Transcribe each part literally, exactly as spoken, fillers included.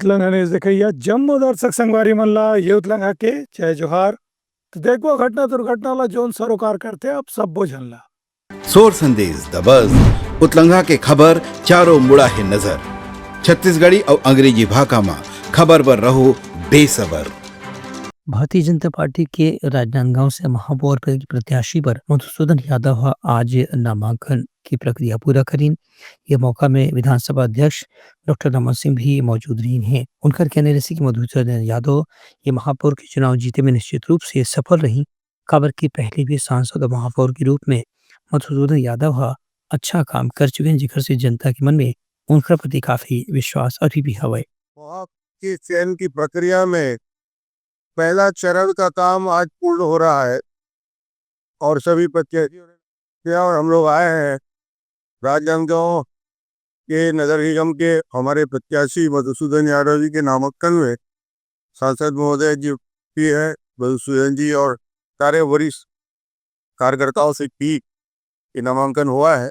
उतलंघा news देखइया जम्मो दर्शक संगवारी मन ला ये उतलंघा के जय जोहार। तो देखबो घटना दुर्घटना ला जोन सरोकार करथे अब सब्बो झन ला। सोर संदेश दबस, उतलंघा के खबर चारों मुड़ा हे नजर। छत्तीसगढ़ी अउ अंग्रेजी भाखा म खबर बर रहो बेसबर। भारतीय जनता पार्टी के राजनांदगांव से महापौर के प्रत्याशी बर मधुसूदन यादव ह आज नामांकन की प्रक्रिया पूरा करीन। ये मौका में विधानसभा अध्यक्ष डॉक्टर रमन सिंह भी मौजूद रहीन हे। उनकर कहना रहिस कि मधुसूदन यादव ये महापौर के चुनाव जीते में निश्चित रूप से सफल रही, काबर कि पहले भी सांसद और महापौर के रूप में मधुसूदन यादव ह अच्छा काम कर चुके हैं, जेकर से जनता के मन में उनकर प्रति काफी विश्वास अभी भी हवय। वहाँ के चयन की प्रक्रिया में पहला चरण का काम आज पूर्ण हो रहा है और सभी प्रत्याशियों ने किया और हम लोग आए हैं राजनांदगांव के नगर निगम के हमारे प्रत्याशी मधुसूदन यादव जी के नामांकन में सांसद महोदय जी भी है, मधुसूदन जी और सारे वरिष्ठ कार्यकर्ताओं से भी ये नामांकन हुआ है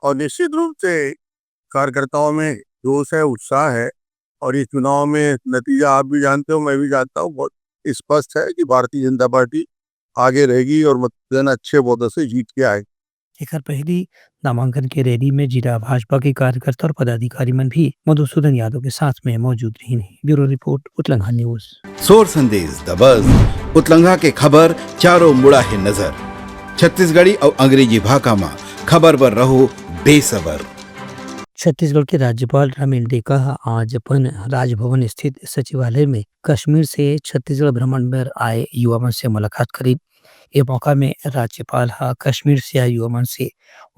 और निश्चित रूप से कार्यकर्ताओं में जोश है, उत्साह है और इस चुनाव में नतीजा आप भी जानते हो, मैं भी जानता हूँ, बहुत स्पष्ट है कि भारतीय जनता पार्टी आगे रहेगी और मतदान अच्छे बहुमत से जीत के आएगी। एकर पहली नामांकन के रैली में जिला भाजपा के कार्यकर्ता और पदाधिकारी मन भी मधुसूदन यादव के साथ में मौजूद रहीन हे। ब्यूरो रिपोर्ट, उतलंघा न्यूज। सोर संदेश दबस, उतलंघा के खबर चारों मुड़ा हे नजर। छत्तीसगढ़ी अउ अंग्रेजी भाखा म खबर बर रहो बेसबर। छत्तीसगढ़ के राज्यपाल रमेन डेका ह आज अपन राजभवन स्थित सचिवालय में कश्मीर से छत्तीसगढ़ भ्रमण बर आए युवा मन से मुलाकात करीन। ये मौका में राज्यपाल ह कश्मीर से आए युवा मन से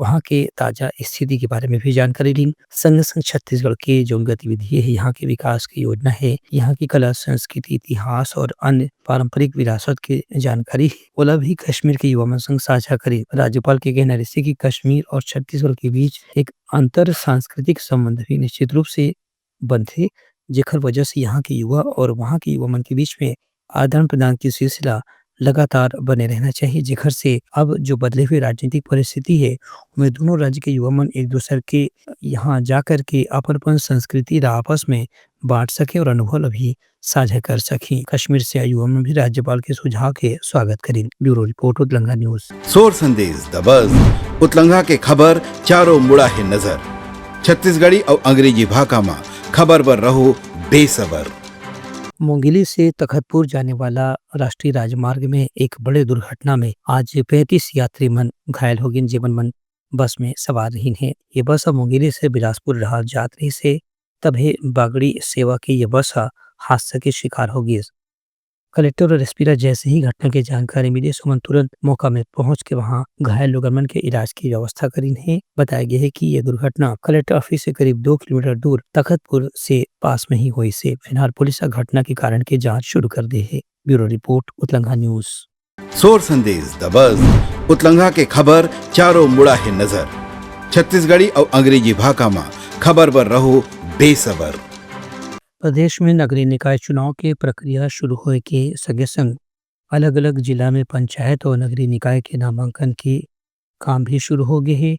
वहां के ताजा स्थिति के बारे में भी जानकारी लीन। संग संग छत्तीसगढ़ के जो गतिविधि है, यहाँ के विकास की योजना है, यहाँ की कला, संस्कृति, इतिहास और अन्य पारंपरिक विरासत के जानकारी है, ओला भी कश्मीर के युवा मन संग साझा करीन। राज्यपाल के कहना रहिसे कि कश्मीर और छत्तीसगढ़ के बीच एक अंतर सांस्कृतिक संबंध भी निश्चित रूप से बनथे, जेकर वजह से यहाँ के युवा और वहाँ के युवा मन के बीच में आदान प्रदान के सिलसिला लगातार बने रहना चाहिए, जेकर से अब जो बदले हुए राजनीतिक परिस्थिति है, ओमे दोनों राज्य के युवा मन एक दूसर के यहाँ जा कर के अपन अपन संस्कृति ला आपस में बांट सके और अनुभव ला भी साझा कर सके। कश्मीर से आए युवा मन भी राज्यपाल के सुझाव के स्वागत करीन। ब्यूरो रिपोर्ट, उतलंगा न्यूज। सोर संदेश दबस, उतलंगा के खबर चारों मुड़ा हे नजर। छत्तीसगढ़ी अउ अंग्रेजी भाखा म खबर बर रहो बेसबर। मुंगेली से तखतपुर जाने वाला राष्ट्रीय राजमार्ग में एक बड़े दुर्घटना में आज पैंतीस यात्री मन घायल हो गइन, जेमन मन बस में सवार रहिन हे। ये बस ह मुंगेली से बिलासपुर डहार जात रहिस हे, तभे बागड़ी सेवा के ये बस ह हादसा के शिकार हो गिस। कलेक्टर और एसपी ला जैसे ही घटना के जानकारी मिले, सुमन तुरंत मौका में पहुंच के वहां घायल लोगन मन के इलाज की व्यवस्था करीन हे। बताया गया है कि ये दुर्घटना कलेक्टर ऑफिस से करीब दो किलोमीटर दूर तखतपुर से पास में ही हुई से। फिलहाल पुलिस ह घटना के कारण के जांच शुरू कर दे हे। ब्यूरो रिपोर्ट, उतलंघा न्यूज। सोर संदेश दबस, उतलंघा के खबर चारों मुड़ा हे नजर। छत्तीसगढ़ी अउ अंग्रेजी भाखा म खबर बर रहो बेसबर। प्रदेश में नगरीय निकाय चुनाव के प्रक्रिया शुरू होए के संगे संग अलग-अलग जिला में पंचायत और नगरीय निकाय के नामांकन के काम भी शुरू हो गए हे।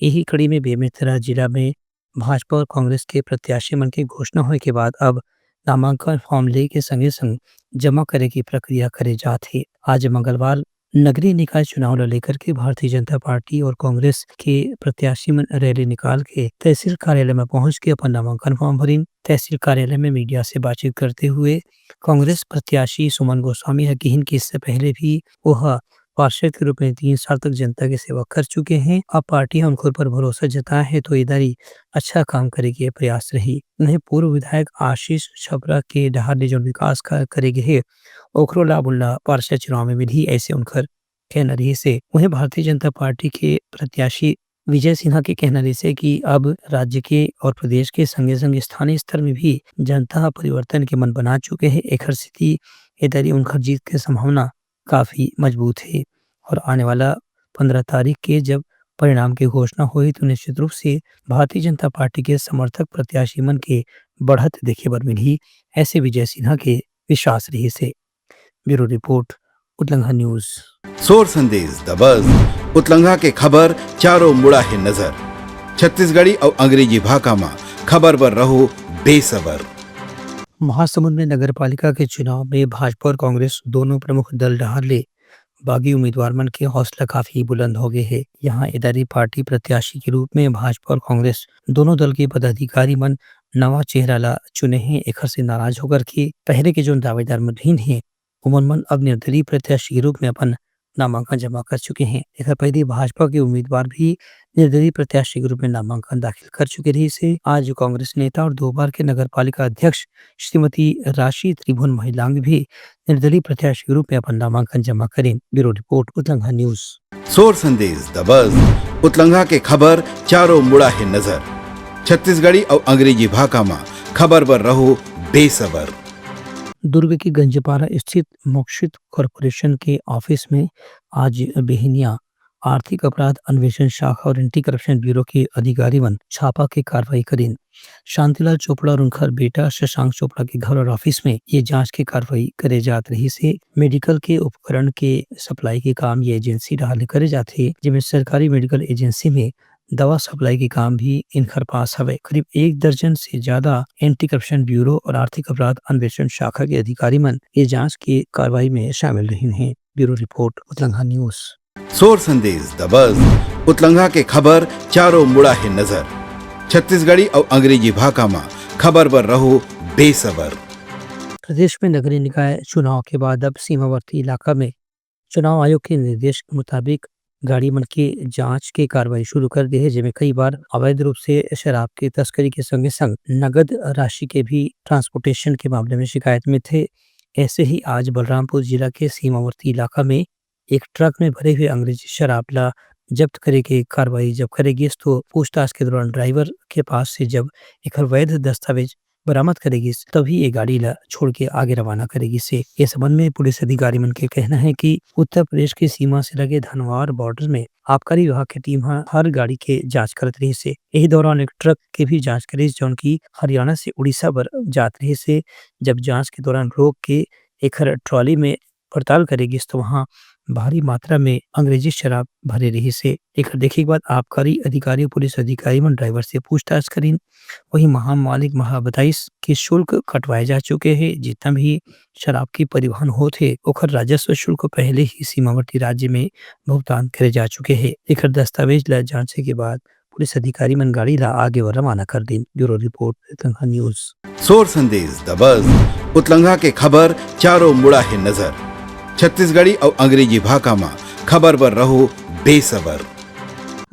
यही कड़ी में बेमेतरा जिला में भाजपा और कांग्रेस के प्रत्याशी मन के घोषणा होए के बाद अब नामांकन फॉर्म ले के संगे संग जमा करे की प्रक्रिया करे जात हे। आज मंगलवार नगरीय निकाय चुनाव ल लेकर के भारतीय जनता पार्टी और कांग्रेस के प्रत्याशी मन रैली निकाल के तहसील कार्यालय में पहुंच के अपन नामांकन फॉर्म भरिन। तहसील कार्यालय में मीडिया से बातचीत करते हुए कांग्रेस प्रत्याशी सुमन गोस्वामी ह किहिन कि इससे पहले भी ओह पार्षद के रूप में तीन साल तक जनता के सेवा कर चुके हैं। अब पार्टी ह उनकर ऊपर भरोसा जताया है, तो इदारी अच्छा काम करे के प्रयास रही। उन्हें पूर्व विधायक आशीष छपरा के डहार ले जो विकास कार्य करे गए हे, ओकरो लाभ उनला पार्षद चुनाव में मिलही, ऐसे उनकर कहना रहिस हे। वहीं भारतीय जनता पार्टी के प्रत्याशी विजय सिन्हा के कहना रहिस हे कि अब राज्य के और प्रदेश के संगे संग स्थानीय स्तर में भी जनता ह परिवर्तन के मन बना चुके हे। एखर सेती ए दरी उनकर जीत के संभावना काफी मजबूत हे और आने वाला पंद्रह तारीख के जब परिणाम के घोषणा होही, तो निश्चित रूप से भारतीय जनता पार्टी के समर्थक प्रत्याशी मन के बढ़त देखे बर मिलही, ऐसे विजय सिन्हा के विश्वास रहिस हे। ब्यूरो रिपोर्ट, उतलंघा न्यूज। सोर संदेश दबस, उतलंघा के खबर चारों मुड़ा हे नजर। छत्तीसगढ़ी अउ अंग्रेजी भाखा म खबर बर रहो बेसबर। महासमुंद में नगर पालिका के चुनाव में भाजपा और कांग्रेस दोनों प्रमुख दल डहार ले बागी उम्मीदवार मन के हौसला काफी बुलंद हो गए हे। यहाँ ए दरी पार्टी प्रत्याशी के रूप में भाजपा और कांग्रेस दोनों दल के पदाधिकारी मन नवा चेहरा ला चुने हे। एखर से नाराज होकर के पहले के जोन दावेदार मन रहिन हे, उमन मन अब निर्दलीय प्रत्याशी के रूप में अपन नामांकन जमा कर चुके हे। एखर पहले भाजपा के उम्मीदवार भी निर्दलीय प्रत्याशी के रूप में नामांकन दाखिल कर चुके रहिस हे। आज कांग्रेस नेता और दो बार के नगर पालिका अध्यक्ष श्रीमती राशि त्रिभुवन महिलांग भी निर्दलीय प्रत्याशी के रूप में अपन नामांकन जमा करिन। ब्यूरो रिपोर्ट, उतलंघा न्यूज। सोर संदेश दबस, उतलंघा के खबर चारों मुड़ा हे नजर। छत्तीसगढ़ी अउ अंग्रेजी भाखा म खबर बर रहो बेसबर। दुर्ग के गंजपारा स्थित मोक्षित कॉरपोरेशन के ऑफिस में आज बिहिनिया आर्थिक अपराध अन्वेषण शाखा और एंटी करप्शन ब्यूरो के अधिकारी मन छापा के कार्रवाई करिन। शांतिलाल चोपड़ा और उनकर बेटा शशांक चोपड़ा के घर और ऑफिस में ये जांच के कार्रवाई करे जात रहिस हे। मेडिकल के उपकरण के सप्लाई के काम ये एजेंसी डहार ले करे जाथे, जेमे सरकारी मेडिकल एजेंसी में दवा सप्लाई के काम भी इनकर पास हवय। करीब एक दर्जन से ज्यादा एंटी करप्शन ब्यूरो और आर्थिक अपराध अन्वेषण शाखा के अधिकारी मन ये जांच के कार्रवाई में शामिल रहिन हे। ब्यूरो रिपोर्ट, उतलंघा न्यूज। सोर संदेश दबस, उतलंघा के खबर चारों मुड़ा हे नजर। छत्तीसगढ़ी अउ अंग्रेजी भाखा म खबर बर रहो बेसबर। प्रदेश में नगरीय निकाय चुनाव के बाद अब सीमावर्ती इलाका में चुनाव आयोग के निर्देश के मुताबिक गाड़ी मन के जांच के कार्रवाई शुरू कर दे हे, जेमे कई बार अवैध रूप से शराब के तस्करी के संगे संग नगद राशि के भी ट्रांसपोर्टेशन के मामले में शिकायत मिलथे। ऐसे ही आज बलरामपुर जिला के सीमावर्ती इलाका में एक ट्रक में भरे हुए अंग्रेजी शराब ला जब्त करे के कार्रवाई जब करे गिस, तो पूछताछ के दौरान ड्राइवर के पास से जब एकर वैध दस्तावेज बरामद करे गिस, तभी ये गाड़ी ला छोड़ के आगे रवाना करे गिस हे। ये संबंध में पुलिस अधिकारी मन के कहना है कि उत्तर प्रदेश के सीमा से लगे धनवार बॉर्डर में आबकारी विभाग के टीम ह हर गाड़ी के जांच करत रहिस हे। यही दौरान एक ट्रक के भी जांच करिस, जौन की हरियाणा से उड़ीसा बर जात रहिस हे। जब जांच के दौरान रोक के एखर ट्रॉली में पड़ताल करे गिस, तो वहां भारी मात्रा में अंग्रेजी शराब भरे रहिस हे। एकर देखे के बाद आबकारी अधिकारी, पुलिस अधिकारी मन ड्राइवर से पूछताछ करिन। वहीं महामालिक महा बताइस कि शुल्क कटवाए जा चुके हे, जितना भी शराब की परिवहन होत हे, ओकर राजस्व शुल्क पहले ही सीमावर्ती राज्य में भुगतान करे जा चुके हे। एकर दस्तावेज ला जांचे के बाद पुलिस अधिकारी मन गाड़ी ला आगे बर रवाना कर दिन। ब्यूरो रिपोर्ट, उतलंघा न्यूज। सोर संदेश दबस, उतलंघा के खबर चारों मुड़ा हे नजर। छत्तीसगढ़ी अउ अंग्रेजी भाखा म खबर बर रहो बेसबर।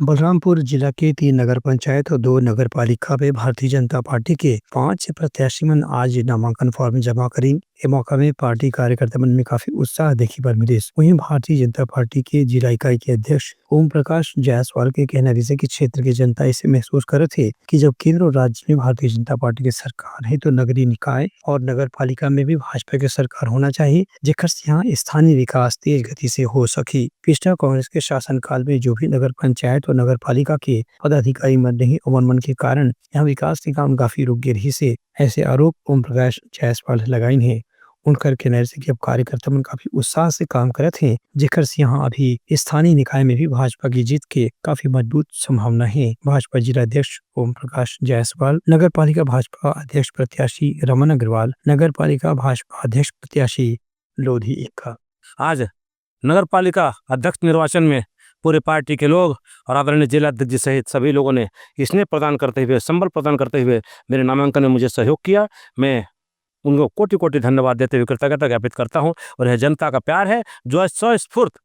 बलरामपुर जिला के तीन नगर पंचायत और दो नगर पालिका में भारतीय जनता पार्टी के पांच प्रत्याशी मन आज नामांकन फॉर्म जमा करिन। ए मौका में पार्टी कार्यकर्ता मन में काफी उत्साह देखे बर मिलिस। वहीं भारतीय जनता पार्टी के जिला इकाई के अध्यक्ष ओम प्रकाश जायसवाल के कहना रिहिसे कि क्षेत्र के जनता ऐसे महसूस करत हे कि जब केंद्र और राज्य में भारतीय जनता पार्टी के सरकार है, तो नगरीय निकाय और नगर पालिका में भी भाजपा के सरकार होना चाहिए, जेकर से यहाँ स्थानीय विकास तेज गति से हो सकी। पिछला कांग्रेस के शासनकाल में जो भी नगर पंचायत और नगर पालिका के पदाधिकारी मन रही, ओमन मन के कारण यहाँ विकास के काम काफी रुक गे रहिस हे। ऐसे आरोप ओम प्रकाश जायसवाल लगाइन हे। उनकर कहना रिहिसे कि अब कार्यकर्ता मन काफी उत्साह से काम करत हे, जेकर से यहाँ अभी स्थानीय निकाय में भी भाजपा की जीत के काफी मजबूत संभावना हे। भाजपा जिला अध्यक्ष ओम प्रकाश जायसवाल, नगर पालिका भाजपा अध्यक्ष प्रत्याशी रमन अग्रवाल, नगर पालिका भाजपा अध्यक्ष प्रत्याशी लोधी एक्का। आज नगर पालिका अध्यक्ष निर्वाचन में पूरे पार्टी के लोग और आदरणीय जिला अध्यक्ष जी सहित सभी लोगों ने स्नेह प्रदान करते हुए, संबल प्रदान करते हुए मेरे नामांकन में मुझे सहयोग किया। मैं उनको कोटि कोटि धन्यवाद देते हुए कृतज्ञता ज्ञापित करता हूँ। और यह जनता का प्यार है, जो आज स्वस्फूर्त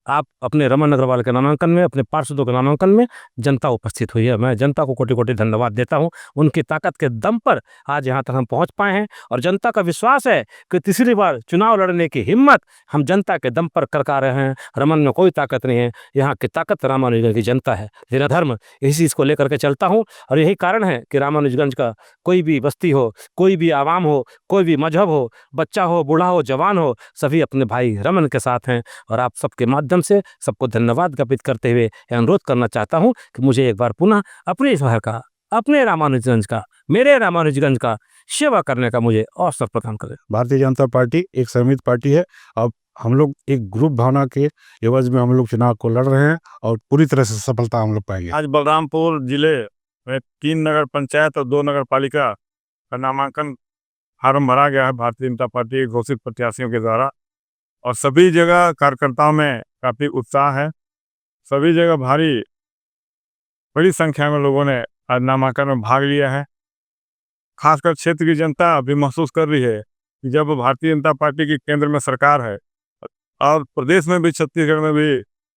आप अपने रमन अग्रवाल के नामांकन में, अपने पार्षदों के नामांकन में जनता उपस्थित हुई है। मैं जनता को कोटि कोटि धन्यवाद देता हूँ। उनकी ताकत के दम पर आज यहाँ तक हम पहुँच पाए हैं और जनता का विश्वास है कि तीसरी बार चुनाव लड़ने की हिम्मत हम जनता के दम पर कर पा रहे हैं। रमन में कोई ताकत नहीं है, यहाँ की ताकत रामानुजगंज की जनता है। मेरा धर्म इसी चीज़ को लेकर के चलता हूँ और यही कारण है कि रामानुजगंज का कोई भी बस्ती हो, कोई भी आवाम हो, कोई भी मजहब हो, बच्चा हो, बूढ़ा हो, जवान हो, सभी अपने भाई रमन के साथ हैं। और आप सबके माध्यम से सबको धन्यवाद ज्ञापित करते हुए यह अनुरोध करना चाहता हूँ कि मुझे एक बार पुनः अपने शहर का, अपने रामानुजगंज का, मेरे रामानुजगंज का सेवा करने का मुझे अवसर प्रदान करें। भारतीय जनता पार्टी एक संयमित पार्टी है। अब हम लोग एक ग्रुप भावना के एवज में हम लोग चुनाव को लड़ रहे हैं और पूरी तरह से सफलता हम लोग पाएंगे। आज बलरामपुर जिले में तीन नगर पंचायत और दो नगर पालिका का नामांकन फार्म भरा गया है भारतीय जनता पार्टी के घोषित प्रत्याशियों के द्वारा और सभी जगह कार्यकर्ताओं में काफी उत्साह है। सभी जगह भारी, बड़ी संख्या में लोगों ने आज नामांकन में भाग लिया है। खासकर क्षेत्र की जनता अभी महसूस कर रही है कि जब भारतीय जनता पार्टी की केंद्र में सरकार है और प्रदेश में भी, छत्तीसगढ़ में भी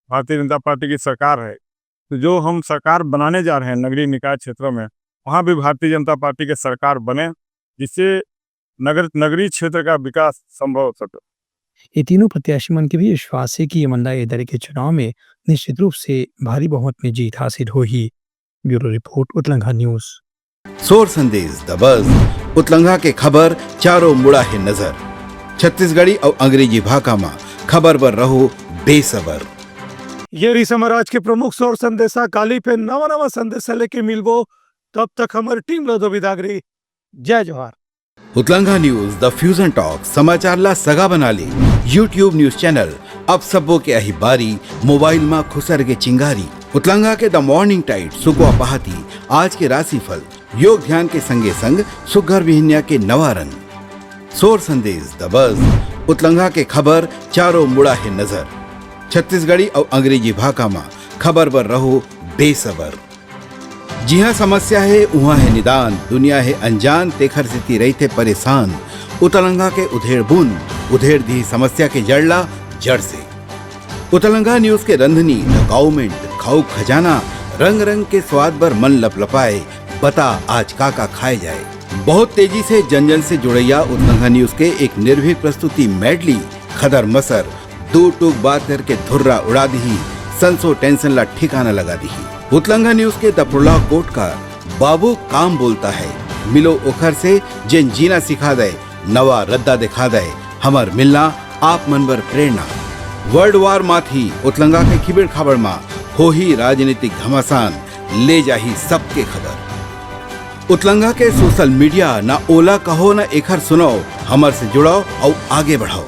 भारतीय जनता पार्टी की सरकार है, तो जो हम सरकार बनाने जा रहे हैं नगरीय निकाय क्षेत्रों में, वहाँ भी भारतीय जनता पार्टी की सरकार बने, जिससे नगर नगरीय क्षेत्र का विकास संभव हो सके। ये तीनों प्रत्याशी मन के भी विश्वास हे कि ये मन ला ए दरी के चुनाव में निश्चित रूप से भारी बहुमत में जीत हासिल होही। ब्यूरो रिपोर्ट, उतलंघा न्यूज। सोर संदेश द बस, उतलंघा के खबर चारों मुड़ा हे नजर। छत्तीसगढ़ी अउ अंग्रेजी भाखा मा खबर बर रहो बेसबर। ये रहिस हमर आज के प्रमुख सोर संदेशा। काली पे नवा नवा संदेशा लेके मिलबो, तब तक हमर टीम ला दो बिदागरी। जय जोहार। उतलंघा न्यूज, द फ्यूजन टॉक, समाचार ला सगा बना ले। YouTube न्यूज चैनल, अब सबो के आही बारी, मोबाइल मा खुसर के चिंगारी। उतलंघा के द मॉर्निंग टाइड, सुकवा पहाती, आज के राशिफल, योग ध्यान के संगे संग सुग्घर बिहनिया के नवा रंग। सोर संदेश द बस, उतलंघा के खबर चारों मुड़ा हे नजर। छत्तीसगढ़ी अउ अंग्रेजी भाखा मा खबर बर रहो बेसबर। जिहाँ समस्या हे, उहाँ हे निदान, दुनिया हे अनजान, तेखर सेती रहिथे परेशान। उतलंघा के उधेड़ बुन, उधेड़ दिही समस्या के जड़ ला जड़ से। उतलंघा न्यूज के रंधनी, द काउमेंट, खाऊ खजाना, रंग रंग के स्वाद बर मन लपलपाए, बता आज का का खाए जाए। बहुत तेजी से जन जन से जुड़ैया उतलंघा न्यूज के एक निर्भीक प्रस्तुति मेडली, खदर मसर, दू टूक बात करके धुर्रा उड़ा दिही, संसो टेंशन ला ठिकाना लगा दिही। उतलंघा न्यूज के द प्रोलॉग कोट का बाबू काम बोलता है, मिलो ओखर से जेन जीना सिखा दे, नवा रद्दा दिखा दे, हमर मिलना आप मन बर प्रेरणा। वर्ल्ड वार माथी उतलंघा के खिबेड़ खाबड़ मा होही राजनीतिक घमासान, ले जाही सबके खबर। उतलंघा के सोशल मीडिया, ना ओला कहो ना एखर सुनाओ, हमर से जुड़ाओ अउ आगे बढ़ाओ।